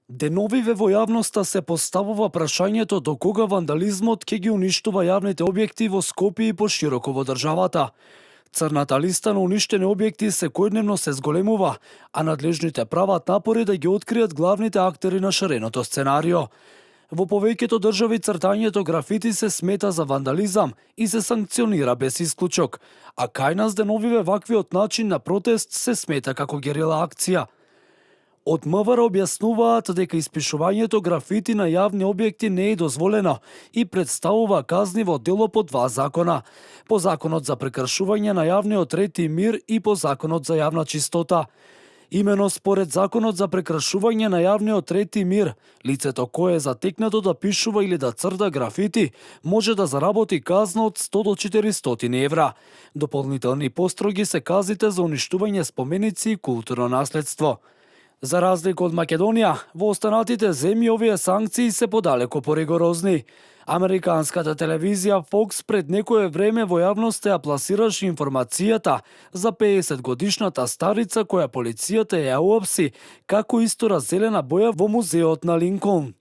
Деновиве во јавноста се поставува прашањето до кога вандализмот ќе ги уништува јавните објекти во Скопје и пошироко во државата. Црната листа на уништени објекти секојдневно се зголемува, а надлежните прават напори да ги откријат главните актери на шареното сценарио. Во повеќето држави цртањето графити се смета за вандализам и се санкционира без исклучок, а кај нас деновиве ваквиот начин на протест се смета како герила акција. Од МВР објаснуваат дека испишувањето графити на јавни објекти не е дозволено и представува казниво дело по два закона. По Законот за прекршување на јавниот ред и мир и по Законот за јавна чистота. Имено според Законот за прекршување на јавниот ред и мир, лицето кое е затекнато да пишува или да црта графити може да заработи казна од 100 до 400 евра. Дополнителни построги се казите за уништување споменици и културно наследство. За разлика од Македонија, во останатите земји овие санкции се подалеку поригорозни. Американската телевизија Fox пред некое време во јавноста ја пласираше информацијата за 50-годишната старица која полицијата ја уапси како истора зелена боја во музеот на Линколн.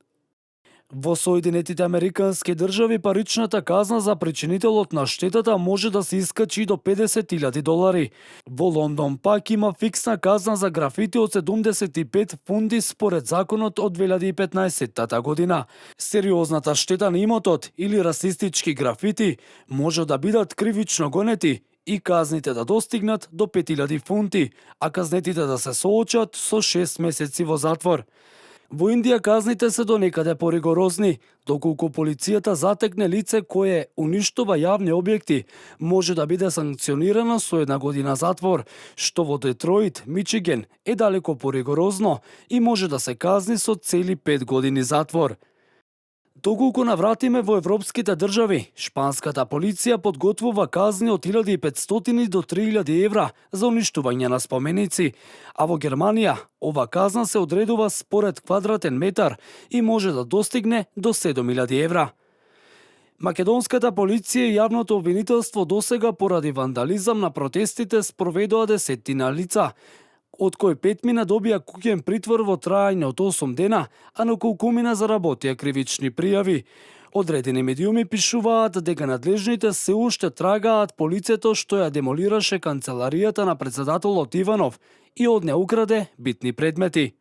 Во Соединетите Американски држави паричната казна за причинителот на штетата може да се искачи до $50,000. Во Лондон пак има фиксна казна за графити од 75 фунти според законот од 2015 година. Сериозната штета на имотот или расистички графити може да бидат кривично гонети и казните да достигнат до 5,000 фунти, а казнетите да се соочат со 6 месеци во затвор. Во Индија казните се до некаде поригорозни, доколку полицијата затекне лице кое уништува јавни објекти, може да биде санкционирано со 1 година затвор, што во Детройт, Мичиген е далеко поригорозно и може да се казни со цели 5 години затвор. Доколку навратиме во европските држави, шпанската полиција подготвува казни од 1500 до 3000 евра за уништување на споменици, а во Германија ова казна се одредува според квадратен метар и може да достигне до 7000 евра. Македонската полиција и јавното обвинителство досега поради вандализам на протестите спроведоа десетина лица, од кои 5 добија куќен притвор во трајање од 8 дена, а неколкумина заработија кривични пријави. Одредени медиуми пишуваат дека надлежните се уште трагаат по лицето што ја демолираше канцеларијата на председателот Иванов и од неа украде битни предмети.